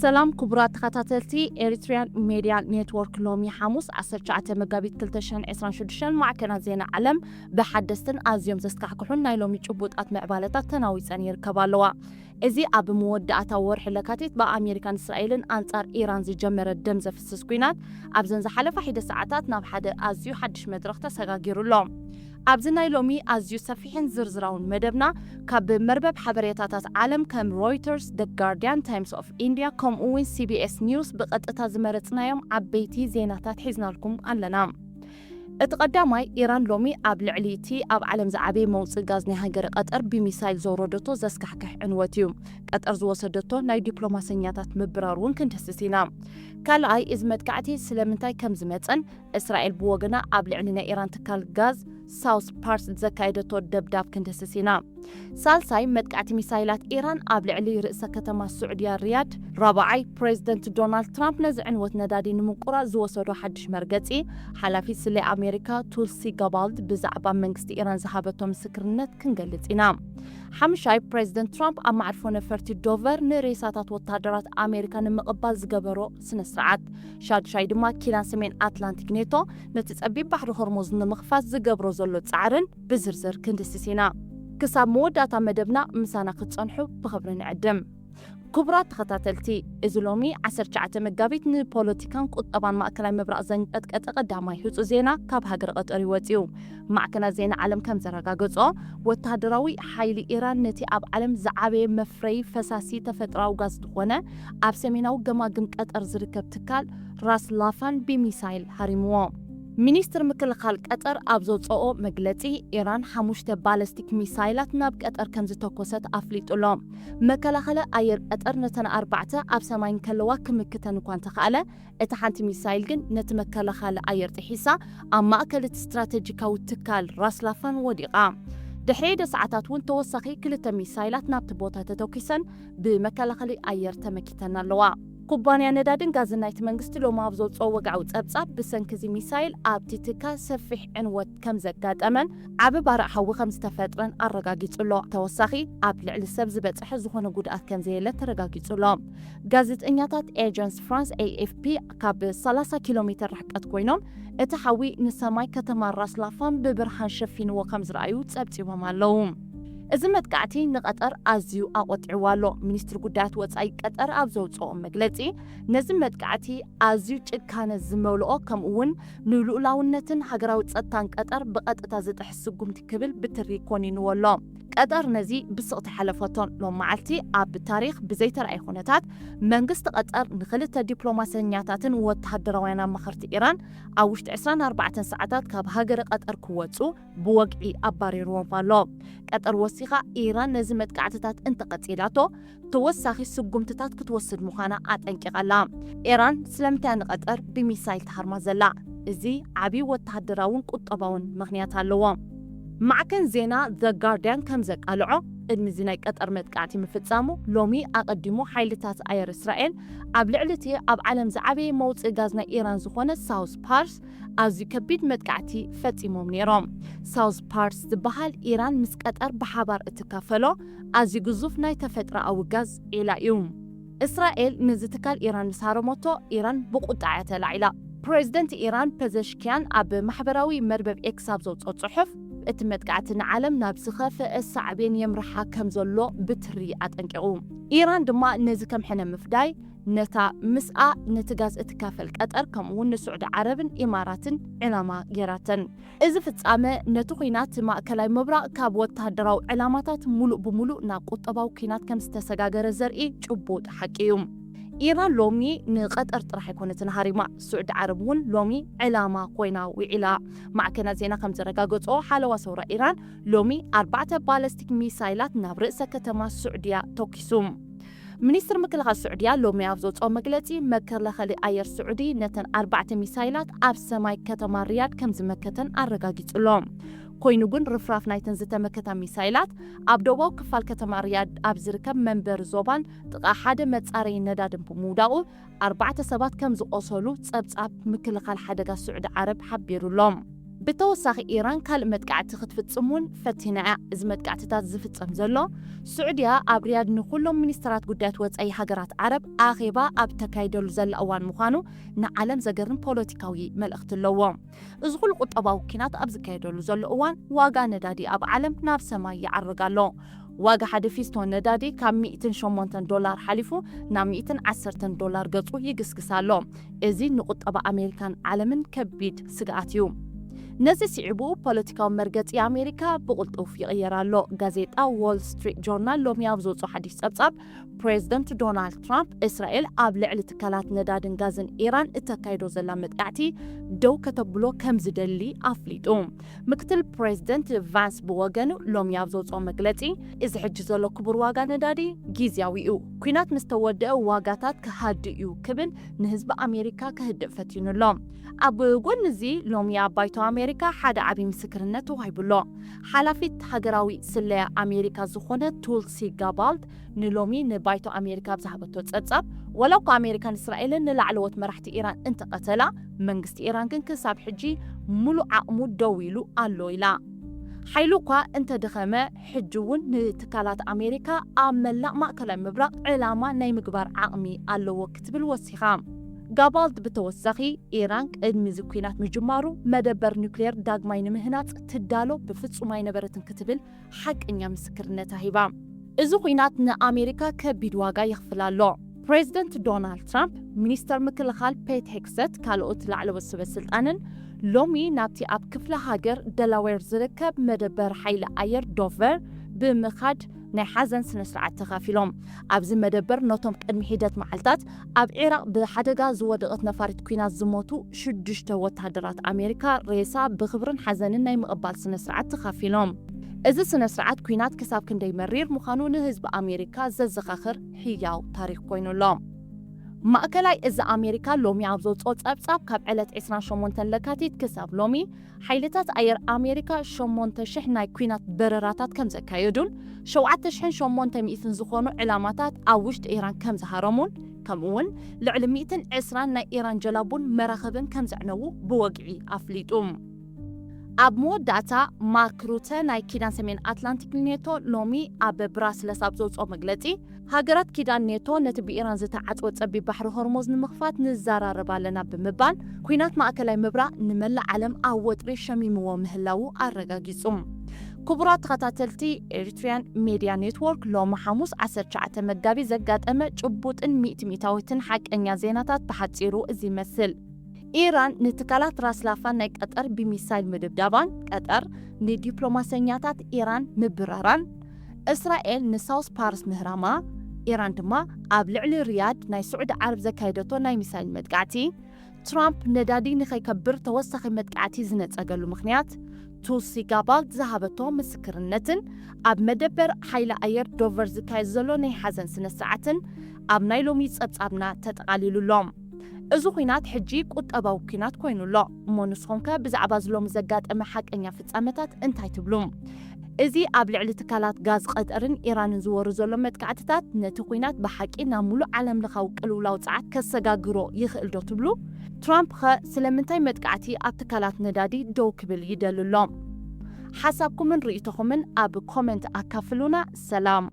ሰላም ክቡራት ተኸታተልቲ ኤሪትሪያን ሜድያ ኔትወርክ፣ ሎሚ ሓሙስ ዓሰርተ ትሽዓተ መጋቢት ክልተ ሽሕን ዕስራን ሽዱሽተን ማዕከናት ዜና ዓለም ብሓደስትን ኣዝዮም ዘስካሕክሑን ናይ ሎሚ ጭቡጣት ምዕባለታት ተናዊጸን ይርከባ ኣለዋ። እዚ ኣብ መወዳእታ ወርሒ ለካቲት ብኣሜሪካን እስራኤልን ኣንጻር ኢራን ዝጀመረ ደም ዘፍስስ ኲናት ኣብዘን ዝሓለፋ ሒደ ሰዓታት ናብ ሓደ ኣዝዩ ሓድሽ መድረኽ ተሰጋጊሩ ኣሎ። ኣብዚ ናይ ሎሚ ኣዝዩ ሰፊሕን ዝርዝራውን መደብና፣ ካብ መርበብ ሓበሬታታት ዓለም ከም ሮይተርስ፣ ደ ጋርዲያን፣ ታይምስ ኦፍ ኢንድያ ከምኡ እውን ሲ ቢ ኤስ ኒውስ ብቐጥታ ዝመረጽናዮም ዓበይቲ ዜናታት ሒዝናልኩም ኣለና። እቲ ቀዳማይ፣ ኢራን ሎሚ ኣብ ልዕሊ እቲ ኣብ ዓለም ዝዓበየ መውጽኢ ጋዝ ናይ ሃገረ ቀጠር ብሚሳይል ዘውረደቶ ዘስካሕክሕ ዕንወት እዩ። ቀጠር ዝወሰደቶ ናይ ዲፕሎማሰኛታት ምብራር እውን ክንድህስስ ኢና። ካልኣይ፣ እዚ መጥቃዕቲ ስለምንታይ ከም ዝመጸን እስራኤል ብወገና ኣብ ልዕሊ ናይ ኢራን ትካል ጋዝ ሳውስ ፓርስ ዘካየደቶ ደብዳብ ክንድህስስ ኢና። ሳልሳይ፣ መጥቃዕቲ ሚሳይላት ኢራን ኣብ ልዕሊ ርእሰ ከተማ ስዑድያ ሪያድ። ራብዓይ፣ ፕሬዚደንት ዶናልድ ትራምፕ ነዚ ዕንወት ነዳዲ ንምቁራጽ ዝወሰዶ ሓድሽ መርገጺ፣ ሓላፊት ስለ ኣሜሪካ ቱልሲ ጋባልድ ብዛዕባ መንግስቲ ኢራን ዝሃበቶ ምስክርነት ክንገልጽ ኢና። ሓምሻይ፣ ፕሬዚደንት ትራምፕ ኣብ መዓርፎ ነፈርቲ ዶቨር ንሬሳታት ወታደራት ኣሜሪካ ንምቕባል ዝገበሮ ስነ ስርዓት። ሻድሻይ ድማ፣ ኪዳን ሰሜን ኣትላንቲክ ኔቶ ነቲ ጸቢብ ባሕሪ ሆርሙዝ ንምኽፋት ዝገብሮ ዘሎ ጻዕርን ብዝርዝር ክንድስስ ኢና። ክሳብ መወዳእታ መደብና ምሳና ክትጸንሑ ብኽብሪ ንዕድም። ክቡራት ተኸታተልቲ፣ እዚ ሎሚ ዓሰርተ ትሽዓተ መጋቢት ንፖለቲካን ቁጠባን ማእከላይ ምብራቕ ዘንቀጥቀጠ ቀዳማይ ህጹጽ ዜና ካብ ሃገረ ቀጠር እዩ ወጺኡ። ማዕከናት ዜና ዓለም ከም ዘረጋገጾ፣ ወተሃደራዊ ሓይሊ ኢራን ነቲ ኣብ ዓለም ዝዓበየ መፍረዪ ፈሳሲ ተፈጥሮኣዊ ጋዝ ዝኾነ ኣብ ሰሜናዊ ገማግም ቀጠር ዝርከብ ትካል ራስ ላፋን ብሚሳይል ሃሪምዎ። ሚኒስትር ምክልኻል ቀጠር ኣብ ዘውጽኦ መግለጺ፣ ኢራን ሓሙሽተ ባለስቲክ ሚሳይላት ናብ ቀጠር ከም ዝተኮሰት ኣፍሊጡ ኣሎ። መከላኸሊ ኣየር ቀጠር ነተን ኣርባዕተ ኣብ ሰማይ እንከለዋ ክምክተን እኳ እንተኸኣለ፣ እታ ሓንቲ ሚሳይል ግን ነቲ መከላኸሊ ኣየር ጥሒሳ ኣብ ማእከል እቲ ስትራተጂካዊ ትካል ራስ ላፋን ወዲቓ። ድሕሪ ሒደ ሰዓታት እውን ተወሳኺ ክልተ ሚሳይላት ናብቲ ቦታ ተተኲሰን ብመከላኸሊ ኣየር ተመኪተን ኣለዋ። ኩባንያ ነዳድን ጋዝን ናይቲ መንግስቲ ሎሚ ኣብ ዘውጽኦ ወግዓዊ ጸብጻብ፣ ብሰንኪ እዚ ሚሳይል ኣብቲ ትካል ሰፊሕ ዕንወት ከም ዘጋጠመን ዓቢ ባርዕ ሓዊ ከም ዝተፈጥረን ኣረጋጊጹ ኣሎ። ተወሳኺ ኣብ ልዕሊ ሰብ ዝበጽሐ ዝኾነ ጉድኣት ከም ዘየለ ተረጋጊጹ ኣሎ። ጋዜጠኛታት ኤጀንስ ፍራንስ ኤ ኤፍ ፒ ካብ ሰላሳ ኪሎ ሜተር ርሕቀት ኮይኖም፣ እቲ ሓዊ ንሰማይ ከተማ ራስ ላፋን ብብርሃን ሸፊንዎ ከም ዝረኣዩ ጸብጺቦም ኣለዉ። እዚ መጥቃዕቲ ንቀጠር ኣዝዩ ኣቖጢዕዋ ኣሎ። ሚኒስትሪ ጉዳያት ወጻኢ ቀጠር ኣብ ዘውጽኦ መግለጺ፣ ነዚ መጥቃዕቲ ኣዝዩ ጭካነ ዝመልኦ፣ ከምኡ እውን ንልኡላውነትን ሃገራዊ ጸጥታን ቀጠር ብቐጥታ ዝጥሕስ ስጉምቲ ክብል ብትሪ ኮኒንዎ ኣሎ። ቀጠር ነዚ ብስቕቲ ሓለፈቶን። ሎም መዓልቲ ኣብ ታሪኽ ብዘይተራእየ ኩነታት፣ መንግስቲ ቀጠር ንኽልተ ዲፕሎማሰኛታትን ወተሃደራውያን ኣማኸርቲ ኢራን ኣብ ውሽጢ ዕስራን ኣርባዕተን ሰዓታት ካብ ሃገረ ቀጠር ክወጹ ብወግዒ ኣባሪርዎም ኣሎ። ቀጠር ወሲኻ፣ ኢራን ነዚ መጥቃዕትታት እንተቐጺላቶ፣ ተወሳኺ ስጉምትታት ክትወስድ ምዃና ኣጠንቂቓ ኣላ። ኢራን ስለምንታይ ንቐጠር ብሚሳይል ትሃርማ ዘላ? እዚ ዓቢ ወተሃደራውን ቁጠባውን ምኽንያት ኣለዎ። ማዕከን ዜና ዘ ጋርዲያን ከም ዘቃልዖ፣ ቅድሚ እዚ ናይ ቀጠር መጥቃዕቲ ምፍጻሙ፣ ሎሚ ኣቐዲሙ ሓይልታት ኣየር እስራኤል ኣብ ልዕሊ እቲ ኣብ ዓለም ዝዓበየ መውጽኢ ጋዝ ናይ ኢራን ዝኾነ ሳውስ ፓርስ ኣዝዩ ከቢድ መጥቃዕቲ ፈጺሞም ነይሮም። ሳውስ ፓርስ ዝበሃል ኢራን ምስ ቀጠር ብሓባር እትካፈሎ ኣዝዩ ግዙፍ ናይ ተፈጥሮኣዊ ጋዝ ዒላ እዩ። እስራኤል ነዚ ትካል ኢራን ምስ ሃረመቶ፣ ኢራን ብቁጣ እያ ተላዒላ። ፕሬዚደንት ኢራን ፐዘሽኪያን ኣብ ማሕበራዊ መርበብ ኤክስ ኣብ ዘውጽኦ ጽሑፍ፣ እቲ መጥቃዕቲ ንዓለም ናብ ዝኸፍአ ሳዕቤን የምርሓ ከም ዘሎ ብትሪ ኣጠንቂቑ። ኢራን ድማ ነዚ ከም ሕነ ምፍዳይ፣ ነታ ምስኣ ነቲ ጋዝ እትካፈል ቀጠር፣ ከምኡ እውን ንስዑዲ ዓረብን ኢማራትን ዕላማ ገይራተን። እዚ ፍጻመ ነቲ ኲናት ማእከላይ ምብራቕ ካብ ወተሃደራዊ ዕላማታት ሙሉእ ብሙሉእ ናብ ቁጠባዊ ኲናት ከም ዝተሰጋገረ ዘርኢ ጭቡጥ ሓቂ እዩ። ኢራን ሎሚ ንቐጠር ጥራሕ ኣይኮነትን ሃሪማ፣ ስዑዲ ዓረብ እውን ሎሚ ዕላማ ኮይና ውዒላ። ማዕከናት ዜና ከም ዘረጋገጾ፣ ሓለዋ ሰውራ ኢራን ሎሚ ኣርባዕተ ባለስቲክ ሚሳይላት ናብ ርእሰ ከተማ ስዑድያ ተኲሱ። ሚኒስትር ምክልኻል ስዑድያ ሎሚ ኣብ ዘውጽኦ መግለጺ፣ መከላኸሊ ኣየር ስዑዲ ነተን ኣርባዕተ ሚሳይላት ኣብ ሰማይ ከተማ ሪያድ ከም ዝመከተን ኣረጋጊጹ ኣሎ። ኮይኑ ግን፣ ርፍራፍ ናይተን ዝተመከታ ሚሳይላት ኣብ ደቡባዊ ክፋል ከተማ ሪያድ ኣብ ዝርከብ መንበሪ ዞባን ጥቓ ሓደ መጻረዪ ነዳድን ብምውዳቑ፣ ኣርባዕተ ሰባት ከም ዝቖሰሉ ጸብጻብ ምክልኻል ሓደጋ ስዑዲ ዓረብ ሓቢሩ ኣሎ። ብተወሳኺ፣ ኢራን ካልእ መጥቃዕቲ ክትፍጽም እውን ፈቲና እያ። እዚ መጥቃዕትታት ዝፍጸም ዘሎ፣ ስዑድያ ኣብ ሪያድ ንኹሎም ሚኒስትራት ጉዳያት ወጻኢ ሃገራት ዓረብ ኣኼባ ኣብ ተካይደሉ ዘላ እዋን ምዃኑ ንዓለም ዘገርም ፖለቲካዊ መልእኽቲ ኣለዎ። እዚ ኩሉ ቁጠባዊ ኲናት ኣብ ዝካየደሉ ዘሎ እዋን፣ ዋጋ ነዳዲ ኣብ ዓለም ናብ ሰማይ ይዓርግ ኣሎ። ዋጋ ሓደ ፊስቶ ነዳዲ ካብ ሚእትን ሸሞንተን ዶላር ሓሊፉ ናብ ሚእትን ዓሰርተን ዶላር ገጹ ይግስግስ ኣሎ። እዚ ንቁጠባ ኣሜሪካን ዓለምን ከቢድ ስግኣት እዩ። ነዚ ስዒቡ፣ ፖለቲካዊ መርገጺ ኣሜሪካ ብቕልጡፍ ይቕየር ኣሎ። ጋዜጣ ዎል ስትሪት ጆርናል ሎሚ ኣብ ዘውፅኦ ሓድሽ ጸብጻብ፣ ፕሬዚደንት ዶናልድ ትራምፕ፣ እስራኤል ኣብ ልዕሊ ትካላት ነዳድን ጋዝን ኢራን እተካይዶ ዘላ መጥቃዕቲ ደው ከተብሎ ከም ዝደሊ ኣፍሊጡ። ምክትል ፕሬዚደንት ቫንስ ብወገኑ ሎሚ ኣብ ዘውፅኦ መግለጺ፣ እዚ ሕጂ ዘሎ ክቡር ዋጋ ነዳዲ ግዝያዊ እዩ፣ ኲናት ምስ ተወደአ ዋጋታት ክሃድእ እዩ ክብል ንህዝቢ ኣሜሪካ ከህድእ ፈቲኑ ኣሎ። ኣብ ጎኒ እዚ፣ ሎሚ ኣብ ባይቶ ኣሜሪካ ሓደ ዓብዪ ምስክርነት ተዋሂቡ ኣሎ። ሓላፊት ሃገራዊ ስለያ ኣሜሪካ ዝኾነት ቱልሲ ጋባልድ ንሎሚ ንባይቶ ኣሜሪካ ኣብ ዝሃበቶ ጸብጻብ፣ ዋላ እኳ ኣሜሪካን እስራኤልን ንላዕለዎት መራሕቲ ኢራን እንተቐተላ፣ መንግስቲ ኢራን ግን ክሳብ ሕጂ ሙሉእ ዓቕሙ ደው ኢሉ ኣሎ ኢላ። ሓይሉ እኳ እንተደኸመ፣ ሕጂ እውን ንትካላት ኣሜሪካ ኣብ መላእ ማእከላይ ምብራቕ ዕላማ ናይ ምግባር ዓቕሚ ኣለዎ ክትብል ወሲኻ። ጋባልድ ብተወሳኺ፣ ኢራን ቅድሚ እዚ ኲናት ምጅማሩ መደበር ኒውክሌር ዳግማይ ንምህናጽ ትዳሎ ብፍጹም ኣይነበረትን ክትብል ሓቀኛ ምስክርነታ ሂባ። እዚ ኲናት ንኣሜሪካ ከቢድ ዋጋ የኽፍላ ኣሎ። ፕሬዚደንት ዶናልድ ትራምፕ፣ ሚኒስተር ምክልኻል ፔት ሄግሰት፣ ካልኦት ላዕለዎት ሰበ ስልጣንን ሎሚ ናብቲ ኣብ ክፍለ ሃገር ደላዌር ዝርከብ መደበር ሓይሊ ኣየር ዶቨር ብምኻድ ናይ ሓዘን ስነ ስርዓት ተኻፊሎም። ኣብዚ መደበር ነቶም ቅድሚ ሒደት መዓልታት ኣብ ዒራቕ ብሓደጋ ዝወደቐት ነፋሪት ኲናት ዝሞቱ ሽዱሽተ ወታደራት ኣሜሪካ ሬሳ ብኽብርን ሓዘንን ናይ ምቕባል ስነ ስርዓት ተኻፊሎም። እዚ ስነ ስርዓት ኲናት ክሳብ ክንደይ መሪር ምዃኑ ንህዝቢ ኣሜሪካ ዘዘኻኽር ህያው ታሪኽ ኮይኑ ኣሎ። ማእከላይ እዚ ኣሜሪካ ሎሚ ኣብ ዘውፅኦ ጸብጻብ፣ ካብ ዕለት ዕስራን ሸሞንተን ለካቲት ክሳብ ሎሚ ሓይልታት ኣየር ኣሜሪካ ሸሞንተ ሽሕ ናይ ኲናት በረራታት ከም ዘካየዱን ሸውዓተ ሽሕን ሸሞንተ ሚእትን ዝኾኑ ዕላማታት ኣብ ውሽጢ ኢራን ከም ዝሃረሙን ከምኡ እውን ልዕሊ ሚእትን ዕስራን ናይ ኢራን ጀላቡን መራኽብን ከም ዘዕነዉ ብወግዒ ኣፍሊጡ። ኣብ መወዳእታ፣ ማርክ ሩተ ናይ ኪዳን ሰሜን ኣትላንቲክ ኔቶ ሎሚ ኣብ ብራስለስ ኣብ ዘውፅኦ መግለጺ፣ ሃገራት ኪዳን ኔቶ ነቲ ብኢራን ዝተዓጽወ ጸቢብ ባሕሪ ሆርሙዝ ንምኽፋት ንዘራረብ ኣለና ብምባል፣ ኲናት ማእከላይ ምብራቕ ንመላእ ዓለም ኣብ ወጥሪ ሸሚምዎ ምህላዉ ኣረጋጊጹ። ክቡራት ተኸታተልቲ፣ ኤሪትሪያን ሜድያ ኔትወርክ ሎሚ ሓሙስ ዓሰርተ ትሽዓተ መጋቢት ዘጋጠመ ጭቡጥን ሚእቲ ሚእታዊትን ሓቀኛ ዜናታት ብሓጺሩ እዚ ይመስል። ኢራን ንትካላት ራስ ላፋን ናይ ቀጠር ብሚሳይል ምድብዳባን፣ ቀጠር ንዲፕሎማሰኛታት ኢራን ምብራራን፣ እስራኤል ንሳውስ ፓርስ ምህራማ፣ ኢራን ድማ ኣብ ልዕሊ ሪያድ ናይ ስዑዲ ዓረብ ዘካየደቶ ናይ ሚሳይል መጥቃዕቲ፣ ትራምፕ ነዳዲ ንኸይከብር ተወሳኺ መጥቃዕቲ ዝነጸገሉ ምኽንያት፣ ቱልሲ ጋባልድ ዝሃበቶ ምስክርነትን ኣብ መደበር ሓይሊ ኣየር ዶቨር ዝካየድ ዘሎ ናይ ሓዘን ስነ ስርዓትን ኣብ ናይ ሎሚ ጸብጻብና ተጠቓሊሉ ኣሎ። እዚ ኲናት ሕጂ ቁጠባዊ ኲናት ኮይኑ ኣሎ። እሞ ንስኹም ከ ብዛዕባ እዚ ሎሚ ዘጋጠመ ሓቀኛ ፍጻመታት እንታይ ትብሉ? እዚ ኣብ ልዕሊ ትካላት ጋዝ ቀጠርን ኢራንን ዝወርድ ዘሎ መጥቃዕትታት ነቲ ኲናት ብሓቂ ናብ ሙሉእ ዓለም ለኻዊ ቅልውላው ጸዓት ከሰጋግሮ ይኽእል ዶ ትብሉ? ትራምፕ ኸ ስለምንታይ መጥቃዕቲ ኣብ ትካላት ነዳዲ ደው ክብል ይደሊ ኣሎ? ሓሳብኩምን ርእይቶኹምን ኣብ ኮመንት ኣካፍሉና። ሰላም።